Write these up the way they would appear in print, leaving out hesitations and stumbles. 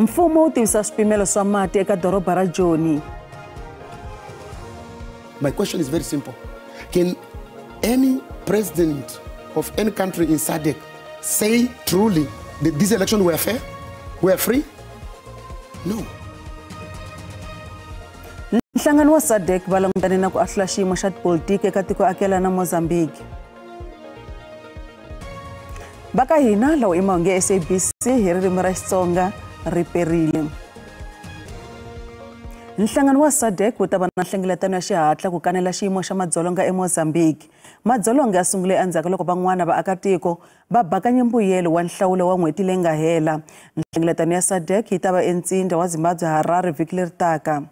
Mfumo wu tivisa swipimelo swa mati eka doroba ra Joni. My question is very simple. Can any president of any country in SADC say truly that these elections were fair, were free? No. Nhlangano wa SADC va langutane na ku ahlula xiyimo xa tipolitiki eka tiko akelana Mozambique. Va ka hina lawo i mahungu ya SABC hi ririmi ra Xitsonga ri perile. Nhlangano wa SADC wu ta va na nhlengeletano ya xihatla ku kanela xiyimo xa madzolonga eMozambique. Madzolonga ya sungule endzhaku loko van'wana vaakatiko va bakanye mbuyelo wa nhlawulo wa n'hweti leyi nga hela. Nhlengeletano ya SADC yi ta va entsindza wa Zimbabwe Harare vhiki leri taka.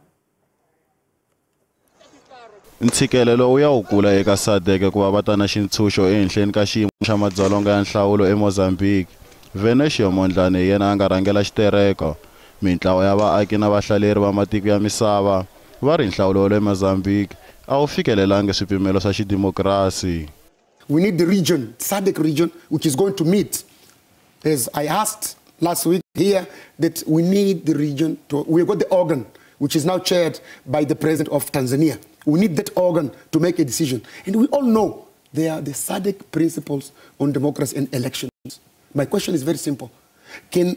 Ntshikelelo wu ya wu kula eka SADC ku va va ta na xintshunxo ehenhleni ka xiyimo xa madzolonga ya nhlawulo eMozambique. Venancio Mondlane hi yena a nga rhangela xitereko. Mintlawa ya vaaki na vahlaleri va matiko ya misava va ri nhlawulo wa le Mozambique a wu fikelelangi swipimelo swa xidimokirasi. We need the region, SADC region, which is going to meet. As I asked last week here, that we need the region to, we've got the organ, which is now chaired by the president of Tanzania. We need that organ to make a decision. And we all know they are the SADC principles on democracy and elections. My question is very simple. Can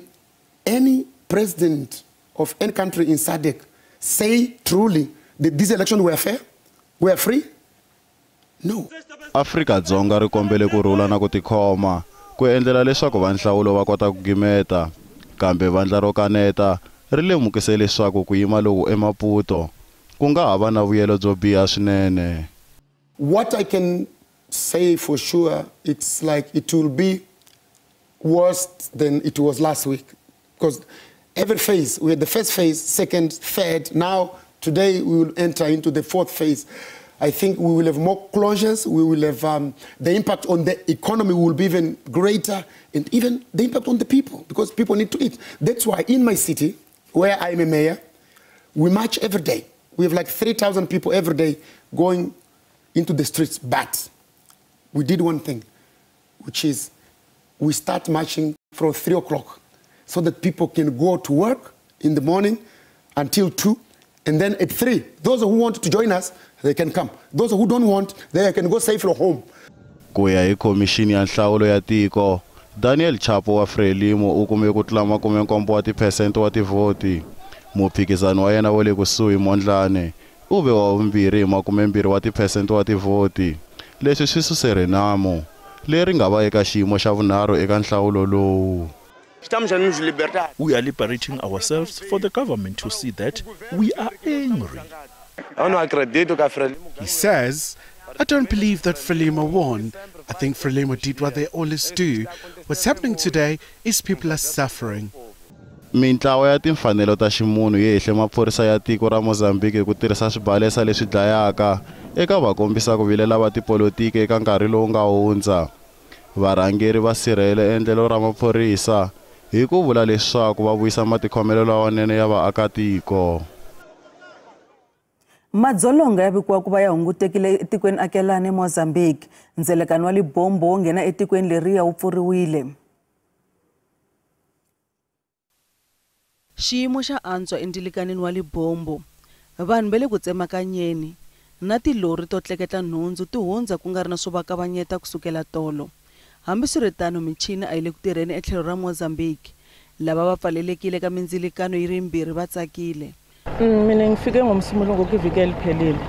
any president of any country in SADC say truly that these elections were fair, were free? No. Afrika-Dzonga ri kombele ku rhula na ku tikhoma ku endlela leswaku va nhlawulo va kota ku gimeta, kambe vandla ro kaneta ri lemukise leswaku ku yima loku eMaputo ku nga ha va na vuyelo byo biha swinene. What I can say for sure, it's like it will be worse than it was last week, because every phase, we had the first phase, second, third, now today we will enter into the fourth phase. I think we will have more closures, we will have the impact on the economy will be even greater, and even the impact on the people, because people need to eat. That's why in my city, where I'm a mayor, we march every day. We have like 3,000 people every day going into the streets, but we did one thing, which is we start marching from 3 o'clock so that people can go to work in the morning until 2, and then at 3, those who want to join us, they can come. Those who don't want, they can go safely home. Ku ya hi Khomixini ya Nhlawulo ya Tiko, Daniel Chapo wa Frelimo u kume ku tlula 70 wa tiphesente wa tivhoti. Muphikizani wa yena wa le kusuhi Mondlane u ve wa vumbirhi hi 20 wa tiphesente wa tivhoti. Leswi swi suse Renamo leri nga va eka xiyimo xa vunharhu eka nhlawulo lowu. We are liberating ourselves for the government to see that we are angry. He says, I don't believe that Frelimo won. I think Frelimo did what they always do. What's happening today is people are suffering. Mintlawa ya timfanelo ta ximunhu yi hehle maphorisa ya tiko ra Mozambique ku tirhisa swibalesa leswi dlayaka eka vakombisa ku vilela va tipolotiki eka nkarhi lowu nga hundza. Varhangeri va sirhele endlelo ra maphorisa hi ku vula leswaku va vuyisa matikhomelo lawanene ya vaakatiko. Madzolonga ya vikiwa ku va ya hungutekile etikweni akelana eMozambique. Ndzelekano wa Libombo wo nghena etikweni leriya wu pfuriwile. Xiyimo xa antswa endilikaneni wa Libombo. Vanhu va le ku tsemakanyeni na tilori to tleketla nhundzu ti hundza ku nga ri na swo va kavanyeta kusukela tolo. Hambiswiritano, michini a yi le ku tirheni etlhelo ra Mozambique. Lava va pfalelekile ka mindzilikano yi ri yimbirhi va tsakile. Mina ngifike ngomsombuluko kwiviki eliphelile.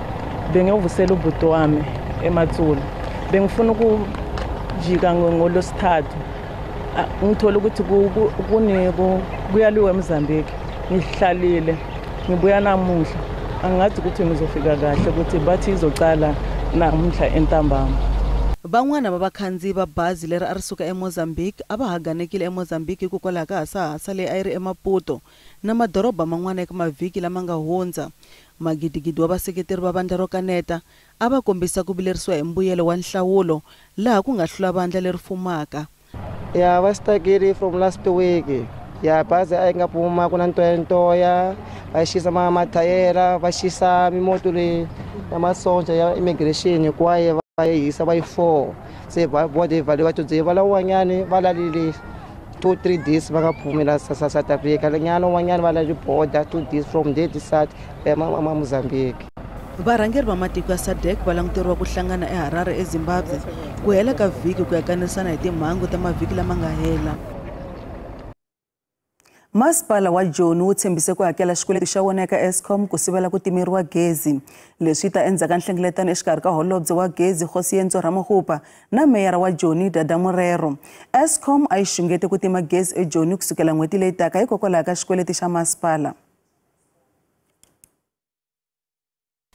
Bengiyovusela ubhuti wami eMatsulu. Bengifuna ukujika ngolwesithathu. Ngithola ukuthi kuyaliwa eMozambique. Ngihlalile, ngibuya namuhla. Angazi ukuthi ngizofika kahle ukuthi bathi izocala namuhla entambama. Van'wana va vakhandziyi va bazi leri a ri suka eMozambique a va haganekile eMozambique hikokwalaho ka hasahasa leyi a yi ri eMaputo na madoroba man'wana eka mavhiki lama nga hundza. Magidigidi wa vaseketeri va vandla ro kaneta a va kombisa ku vilerisiwa hi mbuyelo wa nhlawulo laha ku nga hlula vandla leri fumaka. Ya va stakile from last week. Ya bazi a yi nga pfuma ku na ntoyantoya, va xisa mathayela, va xisa mimoto leyi ya masonja ya immigration hinkwayo va yi hisa va yi 4. Se va bode va le va todze va lawanyani va lalile. 2-3 days va nga phumi la South Africa lenyana van'wanyana va la border 2 days from there to South Mozambique. Varhangeri va matiko ya SADC va languteriwa ku hlangana eHarare eZimbabwe ku hela ka vhiki ku ya kanerisana hi timhangu ta mavhiki lama nga hela. Masipala wa Joni wu tshembise ku hakela xikweleti xa wona eka Eskom ku sivela ku timeriwa gezi. Leswi ta endzhaku ka nhlengeletano exikarhi ka holobye wa gezi Kgosientsho Ramokgopa na meyara wa Joni Dada Morero. Eskom a yi xungete ku tima gezi eJoni kusukela n'hweti leyi taka hikokwalaho ka xikweleti xa masipala.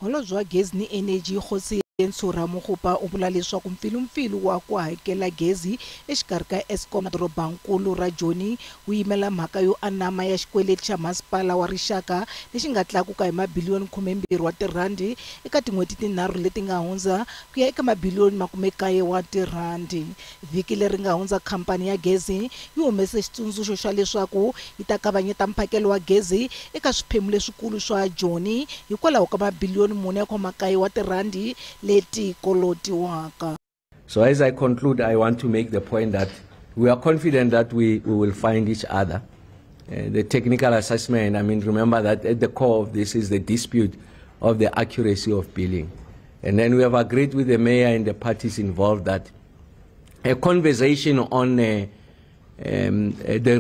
Holobye wa gezi ni eneji Kgosientsho Ramokgopa u vula leswaku mpfilumpfilu wa ku hakela gezi exikarhi ka Eskom na dorobankulu ra Joni wu yimela mhaka yo anama ya xikweleti xa masipala wa rixaka lexi nga tlakuka hi mabiliyoni 12 wa tirhandi eka tin'hweti tinharhu leti nga hundza ku ya eka mabiliyoni 19 wa tirhandi. Vhiki leri nga hundza khampani ya gezi yi humese xitsundzuxo xa leswaku yi ta kavanyeta mphakelo wa gezi eka swiphemu leswikulu swa Joni hikwalaho ka mabiliyoni 4.9 wa tirhandi leti kolotiwaka. So as I conclude, I want to make the point that we are confident that we will find each other. The technical assessment, I mean, remember that at the core of this is the dispute of the accuracy of billing. And then we have agreed with the mayor and the parties involved that a conversation on the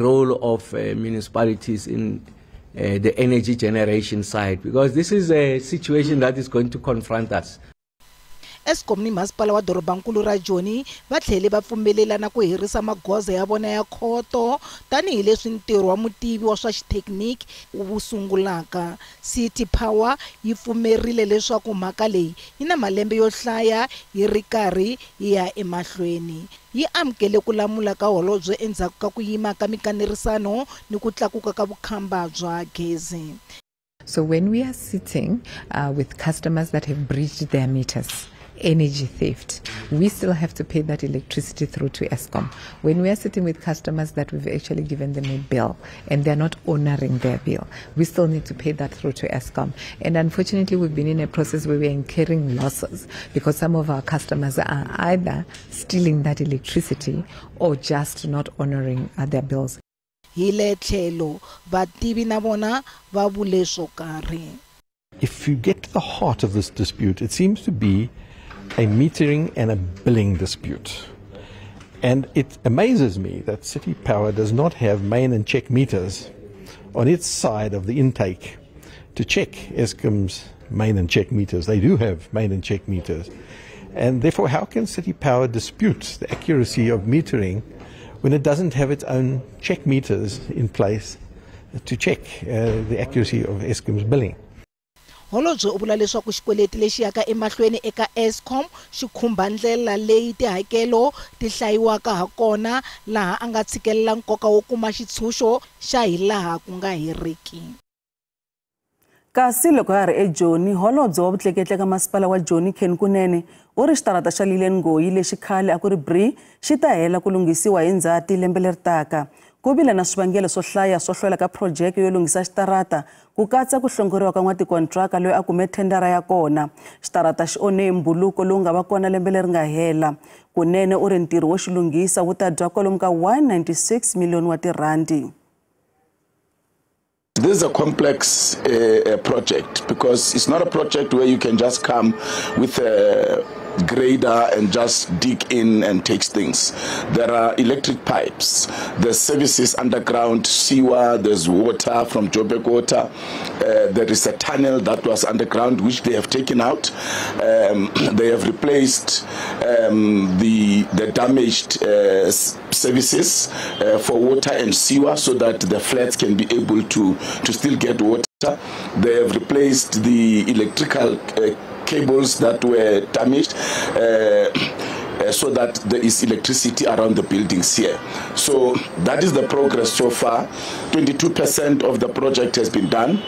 role of municipalities in the energy generation side, because this is a situation that is going to confront us. Eskom ni masipala wa dorobankulu ra Joni va tlhele va pfumelelana ku herisa magoza ya vona ya khoto tanihileswi ntirho wa mutivi wa swa xithekiniki wu sungulaka. City Power yi pfumerile leswaku mhaka leyi yi na malembe yo hlaya yi ri karhi yi ya emahlweni. Yi amukele ku lamula ka holobye endzhaku ka ku yima ka mikanerisano ni ku tlakuka ka vukhamba bya gezi. So when we are sitting with customers that have breached their meters, energy theft, we still have to pay that electricity through to Eskom. When we are sitting with customers that we've actually given them a bill and they're not honoring their bill, we still need to pay that through to Eskom. And unfortunately, we've been in a process where we're incurring losses because some of our customers are either stealing that electricity or just not honoring their bills. Hi le tlhelo vativi na vona va vule swo karhi. If you get to the heart of this dispute, it seems to be a metering and a billing dispute. And it amazes me that City Power does not have main and check meters on its side of the intake to check Eskom's main and check meters. They do have main and check meters. And therefore, how can City Power dispute the accuracy of metering when it doesn't have its own check meters in place to check the accuracy of Eskom's billing? Holobye u vula leswaku xikweleti lexi yaka emahlweni eka Eskom xi khumba ndlela leyi tihakelo ti hlayiwaka ha kona, laha a nga tshikelela nkoka wo kuma xitshunxo xa hilaha ku nga heriki. Kasi loko ya ri eJoni, holobye wa vutleketli ka masipala wa Joni Ken Kunene u ri xitarata xa Lilian Ngoyi lexi khale a ku ri Bree xi ta hela ku lunghisiwa hi Ndzhati lembe leri taka. Ku vile na swivangelo swo hlaya swo hlwela ka phurojeke yo lunghisa xitarata, ku katsa ku hlongoriwa ka n'watikontraka loyi a kume thendara ya kona. Xitarata xi onhe hi mbuluko lowu nga va kona lembe leri nga hela. Kunene u ri ntirho wo xi lunghisa wu ta dya kwalomu ka 196 miliyoni wa tirhandi. This is a complex project because it's not a project where you can just come with a grader and just dig in and take things. There are electric pipes, there's services underground, sewer, there's water from Joburg Water. There is a tunnel that was underground which they have taken out. They have replaced the damaged services for water and sewer so that the flats can be able to still get water. They have replaced the electrical cables that were damaged so that there is electricity around the buildings here. So that is the progress so far. 22% of the project has been done.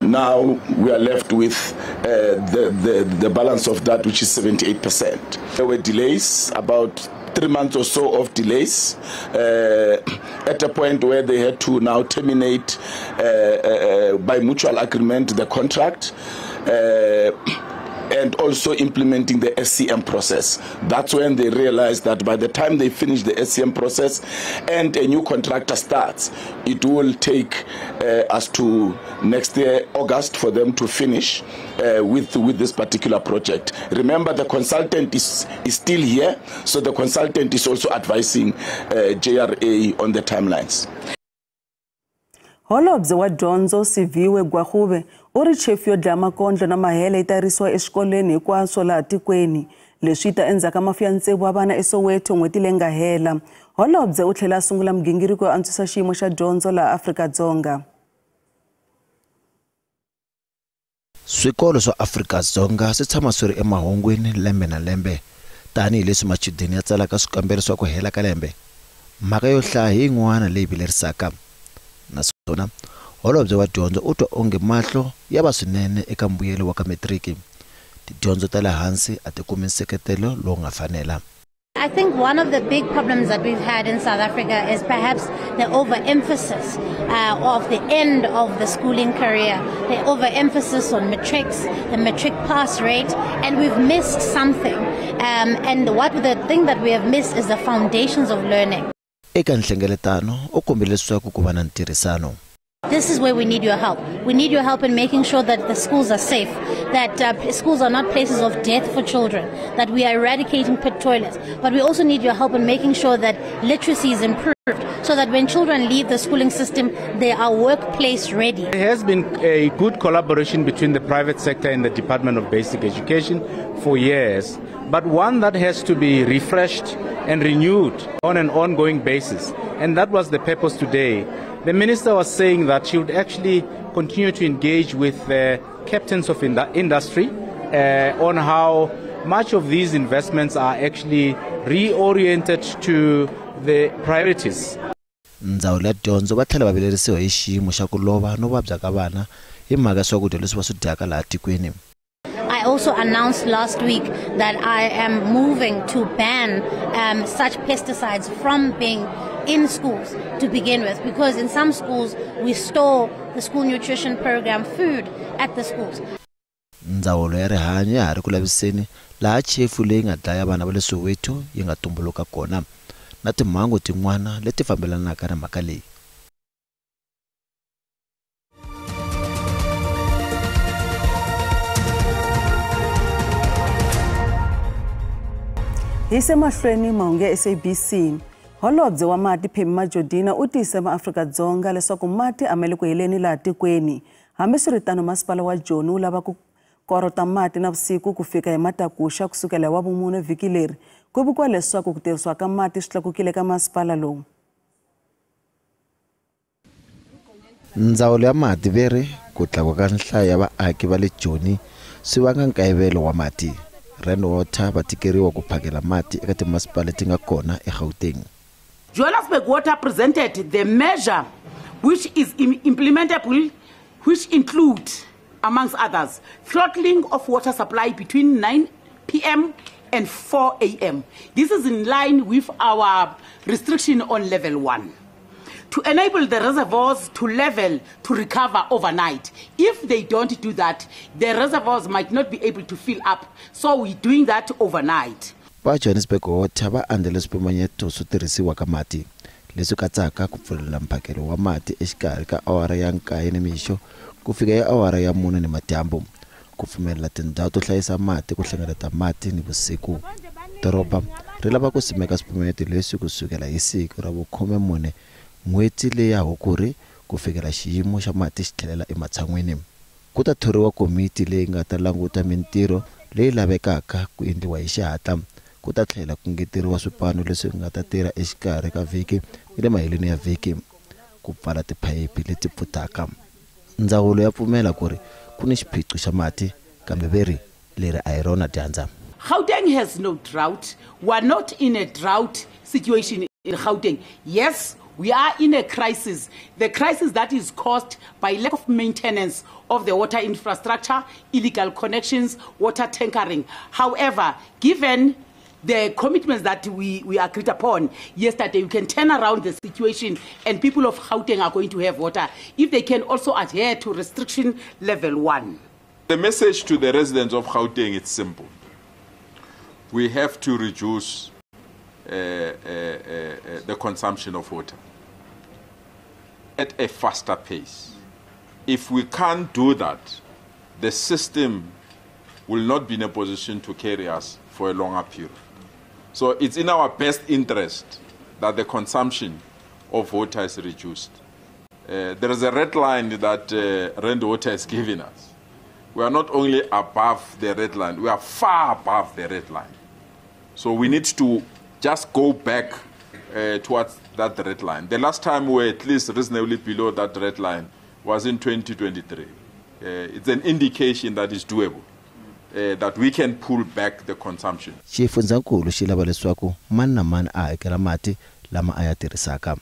Now we are left with the balance of that, which is 78%. There were delays, about 3 months or so of delays, at a point where they had to now terminate by mutual agreement the contract. and also implementing the SCM process. That's when they realized that by the time they finish the SCM process and a new contractor starts, it will take us to next year, August, for them to finish with this particular project. Remember, the consultant is still here, so the consultant is also advising JRA on the timelines. Holobye wa dyondzo Siviwe Gwarube u ri chefu yo dlaya makondlo na mahele yi ta yirisiwa eswikolweni hinkwaswo laha tikweni. Leswi ta endzhaku ka mafu ya tsevu wa vana eSoweto n'hweti leyi nga hela. Holobye u tlhela a sungula migingiriko yo antswisa xiyimo xa dyondzo laha Afrika-Dzonga. Swikolo swa Afrika-Dzonga swi tshama swi ri emahungwini lembe na lembe tanihileswi machudeni ya tsalaka swikambelo swa ku hela ka lembe. Mhaka yo hlaya hi yin'wana leyi vilerisaka. Naswona holobye wa dyondzo u twa onge mahlo ya va swinene eka mbuyelo wa ka metiriki. Tidyondzo ta le hansi a ti kumi nseketelo lowu nga fanela. I think one of the big problems that we've had in South Africa is perhaps the overemphasis of the end of the schooling career, the overemphasis on matrics, the matric pass rate, and we've missed something. And what the thing that we have missed is the foundations of learning. Eka nhlengeletano u kombile leswaku ku va na ntirhisano. This is where we need your help. We need your help in making sure that the schools are safe, that schools are not places of death for children, that we are eradicating pit toilets. But we also need your help in making sure that literacy is improved so that when children leave the schooling system, they are workplace ready. There has been a good collaboration between the private sector and the Department of Basic Education for years, but one that has to be refreshed and renewed on an ongoing basis. And that was the purpose today. The minister was saying that she would actually continue to engage with the captains of industry on how much of these investments are actually reoriented to the priorities. Ndzawulo ya dyondzo va tlhela va vilerisiwa hi xiyimo xa ku lova no vabya ka vana hi mhaka swakudya leswi va swi dyaka laha tikweni. I also announced last week that I am moving to ban such pesticides from being in schools to begin with, because in some schools we store the school nutrition program food at the schools. Ndzawulo ya rihanyo ya ha ri ku laviseni laha chefu leyi nga dlaya vana va le Soweto yi nga tumbuluka kona na timhangu tin'wana leti fambelanaka na mhaka leyi. Hi se mahlweni mahungu ya SABC. Holobye wa mati Pemmy Majodina u tiyise maAfrika-Dzonga leswaku mati a ma le ku heleni laha tikweni. Hambiswiritano, masipala wa Joni wu lava ku korota mati navusiku ku fika hi matakuxa kusukela hi Wavumune vhiki leri. Ku vikiwa leswaku ku tirhisiwa ka mati swi tlakukile ka masipala lowu. Ndzawulo ya mati ve ri ku tlakuka ka nhlayo ya vaaki va le Joni swi vanga nkayivelo wa mati. Rand Water va tikeriwa ku phakela mati eka timasipala leti nga kona eGauteng. Johannesburg Water presented the measure which is implementable, which include, amongst others, throttling of water supply between 9 p.m. and 4 a.m. This is in line with our restriction on level 1. To enable the reservoirs to level to recover overnight. If they don't do that, the reservoirs might not be able to fill up. So we're doing that overnight. Va Johannesburg Water va andlele swipimanyeto swo tirhisiwa ka mati leswi katsaka ku pfulela mphakelo wa mati exikarhi ka awara ya 9 nimixo ku fika ya awara ya 4 nimadyambu, ku pfumelela tindhawu to hlayisa mati ku hlengeleta mati ni vusiku. Doroba ri lava ku simeka swipimanyeto leswi kusukela hi siku ra vu-14 n'hweti leya Hukuri ku fikela xiyimo xa mati xi tlhelela ematshan'wini. Ku ta thoriwa komiti leyi nga ta languta mintirho leyi lavekaka ku endliwa hi xihatla. Ku ta tlhela ku ngeteriwa swipano leswi nga ta tirha exikarhi ka vhiki ni le maheleni ya vhiki ku pfala tiphayiphi leti pfutaka. Ndzawulo ya pfumela ku ri ku ni xiphiqo xa mati, kambe ve ri leri a hi rona dyandza. Gauteng has no drought. We are not in a drought situation in Gauteng. Yes, we are in a crisis. The crisis that is caused by lack of maintenance of the water infrastructure, illegal connections, water tankering. However, given the commitments that we agreed upon yesterday, we can turn around the situation and people of Gauteng are going to have water if they can also adhere to restriction level 1. The message to the residents of Gauteng is simple. We have to reduce the consumption of water at a faster pace. If we can't do that, the system will not be in a position to carry us for a longer period. So it's in our best interest that the consumption of water is reduced. There is a red line that Rand Water has given us. We are not only above the red line, we are far above the red line. So we need to just go back towards that red line. The last time we were at least reasonably below that red line was in 2023. It's an indication that is doable, that we can pull back the consumption. Xifundzankulu xi lava leswaku mani na mani a hakela mati lama a ya tirhisaka.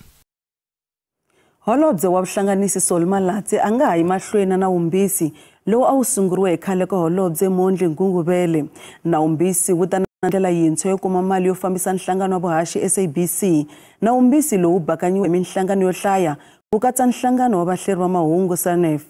Holobye wa vuhlanganisi Solly Malatsi a nga ha yi mahlweni na Nawumbisi lowu a wu sunguriwe hi khale ka holobye Mondli Gungubele. Nawumbisi wu ta na ndlela yintshwa yo kuma mali yo fambisa nhlangano wa vuhaxi SABC. Nawumbisi lowu bakanyiwe hi minhlangano yo hlaya ku katsa nhlangano wa vahleri va mahungu SANEF.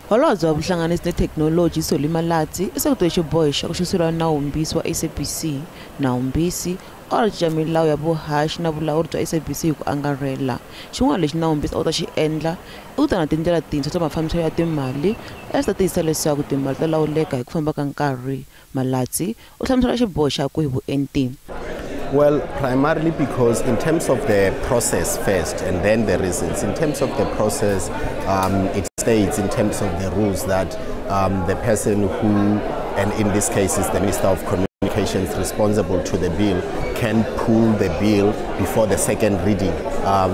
Holobye wa vuhlanganisi ni thekinoloji Solly Malatsi i seketele xiboho xa ku xisula Nawumbisi wa SABC. Nawumbisi a ri cinca milawu ya vuhaxi na vulawuri bya SABC hi ku angarhela. Xin'wana lexi Nawumbisi a wu ta xi endla i ku ta na tindlela tintshwa ta mafambiselo ya timali leswi ta tiyisisa leswaku timali ta lawuleka hi ku famba ka nkarhi. Malatsi u hlamusela xiboho xakwe hi vuenti. Well, primarily because in terms of the process first and then the reasons. In terms of the process, it states in terms of the rules that the person who, and in this case is the Minister of Communications responsible to the bill, can pull the bill before the second reading.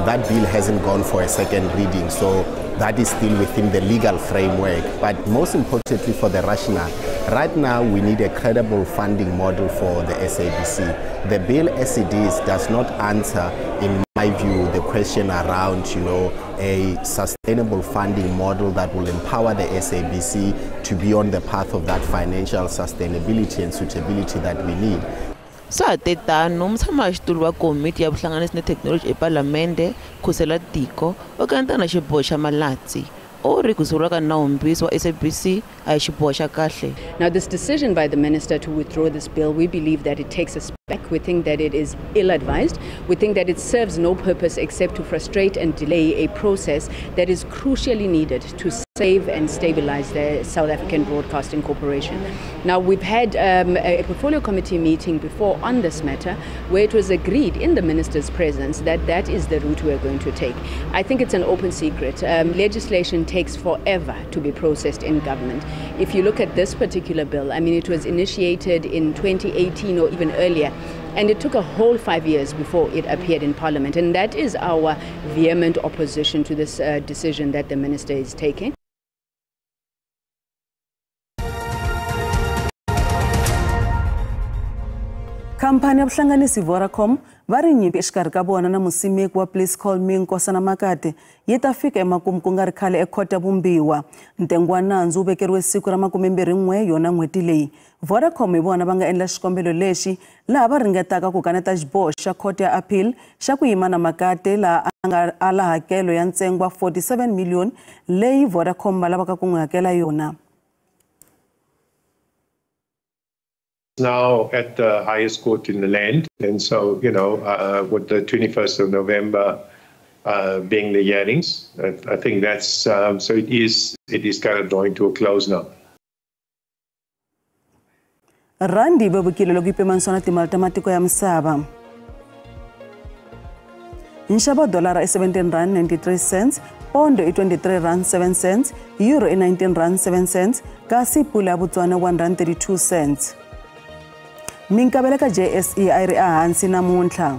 That bill hasn't gone for a second reading, so that is still within the legal framework. But most importantly for the rationale, right now we need a credible funding model for the SABC. The bill as it is does not answer, in my view, the question around, you know, a sustainable funding model that will empower the SABC to be on the path of that financial sustainability and suitability that we need. Swa tetano mutshamaxitulu wa komiti ya vuhlanganisi ni thekinoloji ePalamende Khusela Tiko u kanetana na xiboho xa Malatsi. U ri ku sunguriwa ka Nawumbisi wa SABC a hi xiboho xa kahle. Now, this decision by the minister to withdraw this bill, we believe that it takes us back. We think that it is ill-advised. We think that it serves no purpose except to frustrate and delay a process that is crucially needed to save and stabilize the South African Broadcasting Corporation. Now, we've had a portfolio committee meeting before on this matter where it was agreed in the minister's presence that that is the route we're going to take. I think it's an open secret. Legislation takes forever to be processed in government. If you look at this particular bill, I mean, it was initiated in 2018 or even earlier, and it took a whole 5 years before it appeared in Parliament. And that is our vehement opposition to this decision that the minister is taking. Khampani ya vuhlanganisi Vodacom va ri nyimpi exikarhi ka vona na musimeki wa Please Call Me Nkosana Makate yi ta fika emakumu ku nga ri khale ekhoto ya vumbiwa. Ntengo wa nandzu wu vekeriwe siku ra 21 yona n'hweti leyi. Vodacom hi vona va nga endla xikombelo lexi laha va ringetaka ku kaneta xiboho xa khoto ya appeal xa ku yima na Makate laha a nga ala hakelo ya ntsengo wa 47 million leyi Vodacom va lavaka ku n'wi hakela yona. Now at the highest court in the land, and so, you know, with the 21st of November being the hearings, I think that's so it is kind of drawing to a close now. Randi vevukile loko yi pimanisiwa na timali ta matiko ya misava. Nxavo wa dolara i 17 rand 93 cents, pondo i 23 rand 7 cents, euro i 19 rand 7 cents, kasi pula ya Botswana 1 rand 32 cents. Minkavelo ka JSE a yi ri ehansi namuntlha.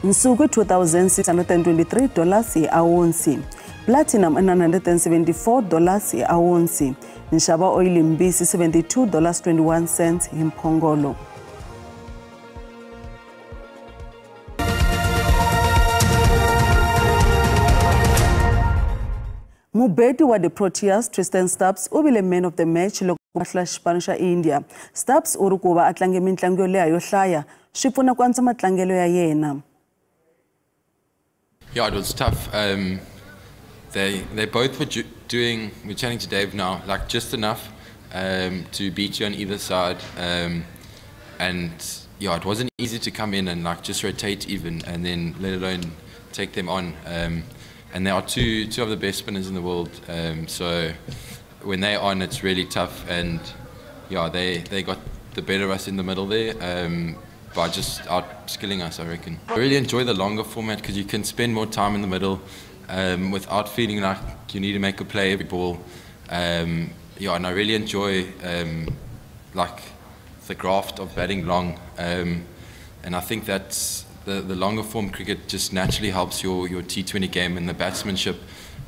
Nsuku $2,623 hi awunsi, platinum i $974 hi awunsi, nxavo wa oyili mbisi $72.21 hi mphongolo. Mubeti wa the Proteas Tristan Stubbs u vile man of the match loko va hlula xipano xa India. Stubbs u ri ku va a tlange mitlangu yo leha yo hlaya swi pfuna ku antswa matlangelo ya yena. Yeah, it was tough. They both were doing, we're chatting to Dave now, like just enough to beat you on either side. And yeah, it wasn't easy to come in and like just rotate even, and then let alone take them on. And they are two of the best spinners in the world. So when they're on, it's really tough. And yeah, they got the better of us in the middle there by just outskilling us, I reckon. I really enjoy the longer format because you can spend more time in the middle without feeling like you need to make a play every ball. Yeah, and I really enjoy like the graft of batting long. And I think that's the longer form cricket just naturally helps your T20 game and the batsmanship,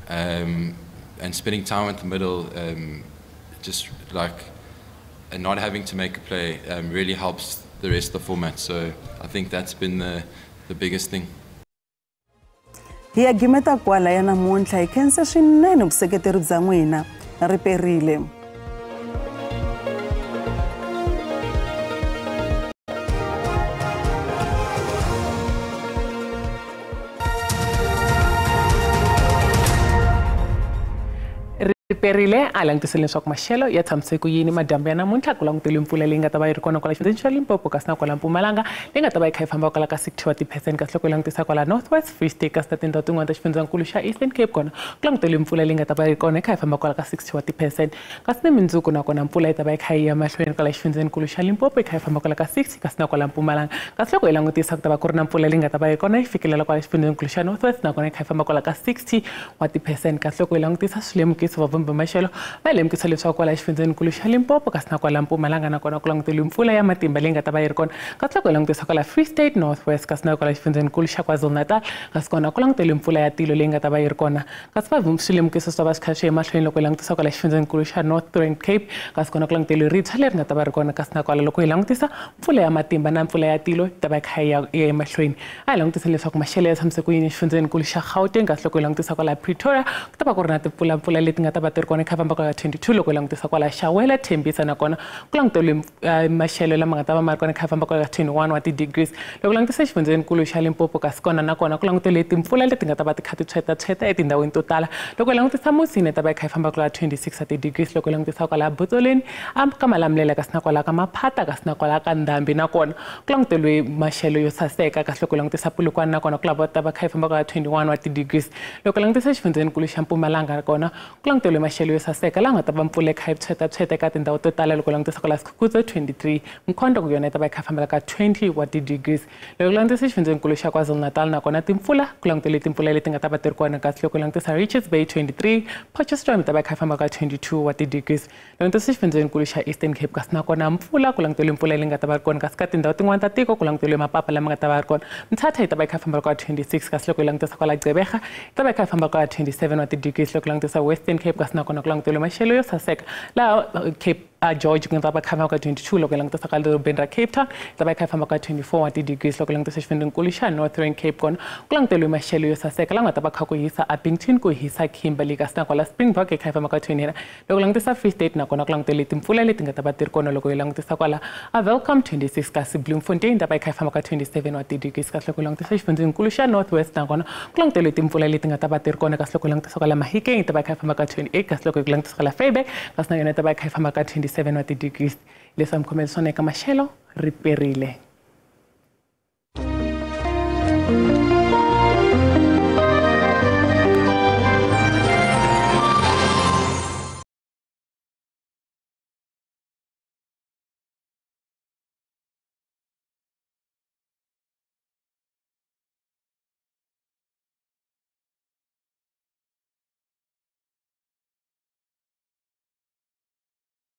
and spending time at the middle, just like, and not having to make a play really helps the rest of the format. So I think that's been the biggest thing. Hi ya gimeta kwala ya namuntlha hi khensa swinene vuseketeri bya n'wina ri perile. Perile a langutisele leswaku maxelo ya tshamise ku yini madyambu ya namuntlha ku languteliwe mpfula leyi nga ta va yi ri kona kwala xifundzheni xa Limpopo kasi na kwala Mpumalanga leyi nga ta va yi kha yi famba kwala ka 60% kasi loko yi langutisa kwala North West, Free State kasi na tindhawu tin'wana ta xifundzankulu xa Eastern Cape kona ku languteliwe mpfula leyi nga ta va yi ri kona yi kha yi famba kwala ka 60% kasi ni mindzuku nakona mpfula yi ta va yi kha yi ya mahlweni kwala xifundzhenikulu xa Limpopo yi kha yi famba kwala ka 60 kasi na kwala Mpumalanga kasi loko yi langutisa ku ta va ku ri na mpfula leyi nga ta va yi kona yi fikelela kwala xifundzhenikulu xa North West nakona yi kha yi famba kwala ka 60% kasi loko yi langutisa swilemukiso va vumba maxelo va lemukisa leswaku kwala xifundzhenikulu xa Limpopo kasi na kwala Mpumalanga nakona ku languteliwe mpfula ya matimba leyi nga ta va yi ri kona kasi loko hi langutisa kwala Free State, North West kasi na kwala xifundzhenikulu xa KwaZulu-Natal kasi kona ku languteliwe mpfula ya tilo leyi nga ta va yi ri kona kasi va swilemukiso swi ta va swi kha swi ya emahlweni loko hi langutisa kwala xifundzhenikulu xa Northern Cape kasi kona ku languteliwe ritshwa leri nga ta va ri kona kasi na kwala loko hi langutisa mpfula ya matimba na mpfula ya tilo yi ta va yi kha yi ya emahlweni. A hi langutisa leswaku maxelo ya tshamise ku yini xifundzhenikulu xa Gauteng kasi loko hi langutisa kwala Pretoria ku ta va ku ri na timpfulampfula leti nga ta va ti ri kona kha famba kwala 22 loko hi langutisa kwala Shawela, Tembisa nakona ku languteliwe maxelo lama nga ta va ma ri kona kha famba kwala 21 wa ti-degrees. Loko langutisa xifundzhenikulu xa Limpopo kasi kona nakona ku languteliwe timpfula leti nga ta va ti kha ti tshwetatshweta etindhawini to tala. Loko hi langutisa Musina ta va yi kha yi famba kwala 26 wa ti-degrees. Loko hi langutisa kwala Botsoleni ka Malamulele kasi na kwala ka Maphata kasi na kwala ka Ndhambi nakona ku languteliwe maxelo yo saseka kasi loko hi langutisa Polokwane nakona ku lava ta va kha yi famba kwala 21 wa ti-degrees. Loko hi langutisa xifundzhenikulu xa Mpumalanga nakona ku languteliwe maxelo yo saseka laha nga ta va mpfula yi kha yi tshwetatshweta eka tindhawu to tala. Loko langutisa kwala Sekhukhune 23, Mkhondo ku yona yi ta va yi kha yi fambela ka 20 wa ti-degrees. Loko langutisa xifundzhenikulu xa KwaZulu-Natal nakona timpfula ku languteliwe timpfula leti nga ta va ti ri kona kasi loko langutisa Richards Bay 23, Potchefstroom yi ta va yi kha yi famba ka 22 wa ti-degrees. Loko langutisa xifundzhenikulu xa Eastern Cape kasi nakona mpfula ku languteliwe mpfula leyi nga ta va ri kona kasi ka tindhawu tin'wana ta tiko ku languteliwe mapapa lama nga ta va ri kona. Mthatha yi ta va yi kha yi famba ka 26 kasi loko yi langutisa kwala Gqeberha yi ta va yi kha yi famba ka 27 wa ti-degrees. Loko langutisa Western Cape kasi nakona ku languteliwe maxelo yo saseka laha Cape George ku nga ta va kha ka 22. Loko hi langutisa ka dorobeni ra Cape Town yi ta va yi kha yi famba ka 24 wa ti-degrees. Loko hi langutisa xifundzhenikulu xa Northern Cape kona ku languteliwe maxelo yo saseka laha nga ta va kha ku hisa Upington, ku hisa Kimberley kasi na kwala Springbok yi kha yi famba ka 29. Loko langutisa Free State nakona ku languteliwe timpfula leti nga ta va ti ri kona. Loko hi langutisa kwala Welkom 26 kasi Bloemfontein yi ta va yi kha yi famba ka 27 wa ti-degrees. Kasi loko hi langutisa xifundzhenikulu xa North West nakona ku languteliwe timpfula leti nga ta va ti ri kona kasi loko hi langutisa kwala Mahikeng yi ta va yi kha yi famba ka 28 kasi loko hi langutisa kwala Vryburg kasi na yona yi ta va yi kha yi famba ka 27 wa ti-degrees. Leswi a mi khomele swona eka maxelo ri perile.